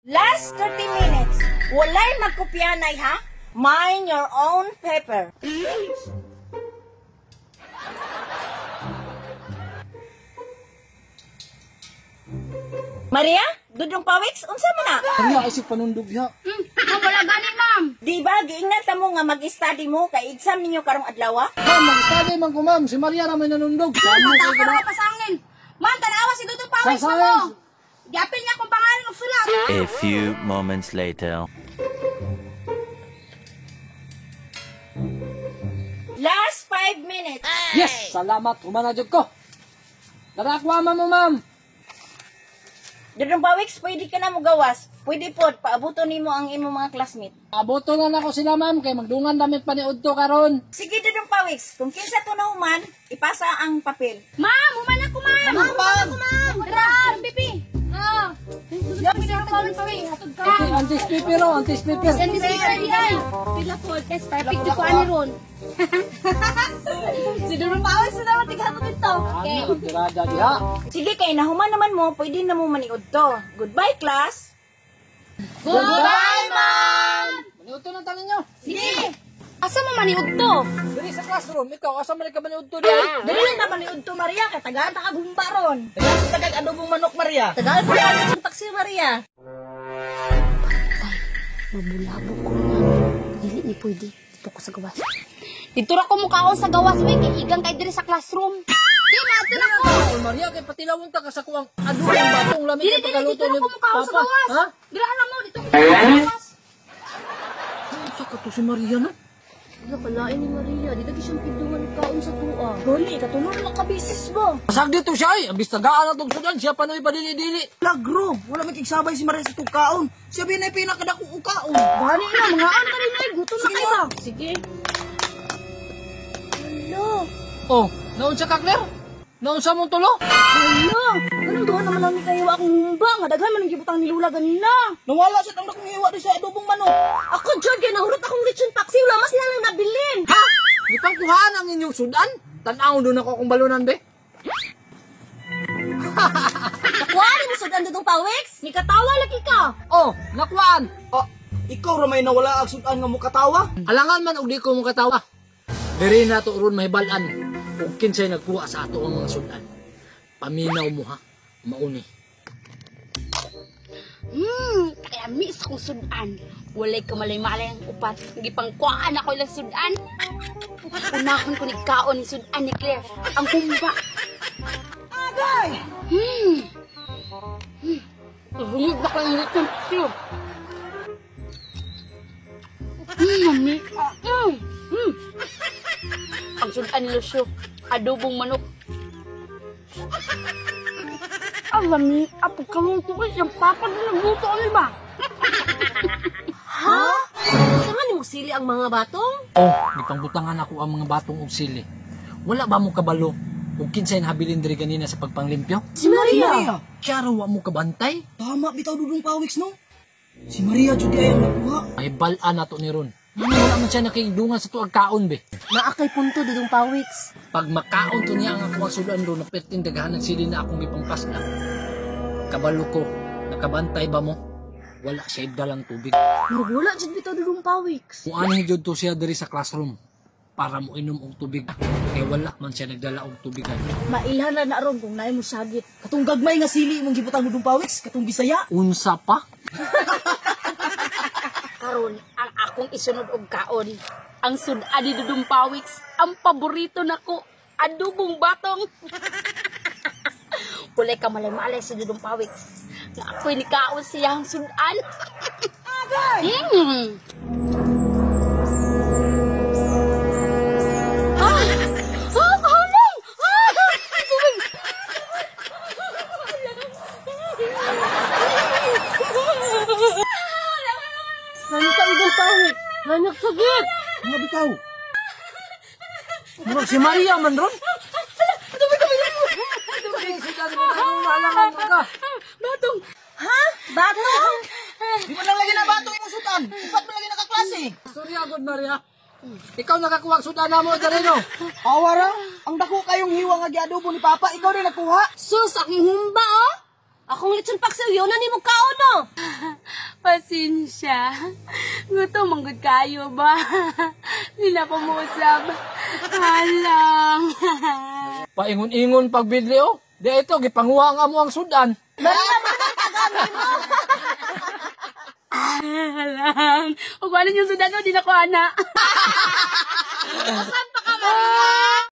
Last 30 minutes. Walay magkopyanay ha. Mind your own paper. Maria, Dudong Pawiks, unsa man na? Maria, isip panundog diha. Ma'am, wala gani, ma'am. Di ba giingnan ta mo nga mag-study mo kay exam ninyo karong adlaw? Ma'am, mag-study man ko, ma'am. Si Maria ra may nanundog. Samo Ma'am, kay tama ka ra pasangin. Ma'am, tanawa si Dudong Pawiks Sa na mo. science. Giapil niya akong pangalan og sulat. A few moments later. Last 5 minutes. Yes, salamat. Humana jud ko. Dara ako ama mo, ma'am. Dudong Pawiks, pwede ka na mo gawas. Pwede pod paabuto nimo ang imong mga classmate. Aboto na nako sila, ma'am, kay magdungan damit pa ni udto karon. Sige, Dudong Pawiks, kung kinsa to nahuman, ipasa ang papel. Ma'am, human ako, ma'am. Ma'am, human ako, ma'am. Tara, pipi. Oo. Hatod ka. Okay, anti-paper oh, anti-paper. Send this paper, di ay. Pila po. Yes, perfect ko ani ron. Si Dudong Pawiks na naman tighatod dito. Okay. Ano ang tirada diha? Sige kay nahuman naman mo, pwede na mo maniud to. Goodbye, class. Goodbye, ma'am. Maniudto na tanin nyo. Sige. Asa mo maniud to? Diri sa classroom, ikaw asa man ka maniudto diha? Dili lang na maniud to, Maria, kay tagaan ta kag humba ron. Tagag adobong manok, Maria. Tagaan pa ka ng taxi, Maria. Mabulabog ko na. Dili ni pwede. Dito ko sa gawas. Dito ra ko mukaon sa gawas, wey. Kay igang kay diri sa classroom. Di, maadto na ko. Oy, Maria, kay patilawon ta ka sa kuang adobong batong lami Dili, kay dili, pagkaluto dito ra ni ko mukaon sa Papa. gawas. Ha? Dili alam mo, dito ko sa gawas. Unsa ka to si Maria no? Wala kalain ni Maria, di lagi siyang pidungan kaon sa tuwa. Gani, katulong lang ka bisis ba? Pasag dito siya ay, ambis tagaan atong sudan siya panoy padili-dili. Lagro, wala may kigsabay si Maria sa tukaon. Siya binay pinakadako ukaon. Gani na, mga an ka rin ay, gutom na kayo ba? Sige. Hala, Oh, naunsa ka, Claire? Naunsa mong tulo? hala. Anong duha naman lang ni kayo akong humba? Nga daghan man ang gibutang ni Lula ganina. Nawala siya tang dakong hiwa di sa adobong manok. Ako, Jod, kaya nahurot akong lechon paksi. Wala mas lang nabilin. Ha? Gipangkuhaan ang inyong sudan? Tan-aw doon ako akong balunan, be. Nakuha mo sudan Dudong Pawiks? Ni katawa lagi ka. Oh, nakuhaan. Ah, ikaw ra may nawala ang sudan nga mukatawa. Alangan man og di ko mukatawa. Diri na to ron mahibal-an ug kinsay nagkuha sa ato ang mga sudan. Paminaw mo ha, mauni. Kaya miss kong sudan. Walay kamalay-malay ang upat. Gipangkuhaan ako ilang sudan. Unahon ko ni kaon ni sudan ni Claire. Ang humba. Agay! Humod na kayo nito. Mami. Ang sudan ni Lucio. Adobong manok. Ang lami. Apo kaluto ko. Yung papa na nagluto ano ba? Ha? Saan ni mo sili ang mga batong? Oh, gipangbutangan ako ang mga batong og sili. Wala ba mo kabalo ug kinsay nahabilin diri ganina sa pagpanglimpyo? Si Maria. Kaya wa mo kabantay? Tama bitaw Dudong Pawiks no. Si Maria jud ay ang nakuha. Mahibal-an nato ni ron. Ano, wala man siya nakigdungan sa tuag kaon be. Maakay punto, Dudong Pawiks. Pag makaon to niya ang ako ang sudan ron, naperting daghan ng sili na akong gipangpasla. Kabalo ko, nakabantay ba mo? Wala siya dalang tubig. Murag wala jud bitaw, Dudong Pawiks. Muanhi jud to siya diri sa classroom para mo inom og tubig. Kay wala man siya nagdala og tubigan. Mailhan na na ron kung naay mo sagit. Katong gagmay nga sili imong gibutang Dudong Pawiks, katong Bisaya. Unsa pa? Karon ang akong isunod og kaon. Ang sudan ni Dudong Pawiks, ang paborito nako, adobong batong. Walay ka malay-malay si Dudong Pawiks. Nga ako'y nikaon siya ang sudan. Ah! Ah, kahamong! Ah! Tubig! Nanita, Dudong Pawiks. Nanagsagit. Mga bitaw. Murag si Maria man ron. Tubig, tubig. Ka. Batong! Ha? Batong? Di man lang lagi na batong imong sudan. Upat man lagi nakaklase. Sorry agad Maria. Ikaw nakakuha ang sudan na mo diri no. Awa ra, ang dako kayong hiwa nga giadobo ni Papa, ikaw din nagkuha. Sus, akong humba, oh. Akong lechon paksiw, yun na ni mo kaon, oh. Pasensya. Gutom man gud kayo ba? Di na ko muusab. Halang. Paingon-ingon pagbidli oh. Di ito gipanguha ang amo ang sudan. Halang. Ug ano yung sudan, di na ko ana. Usab.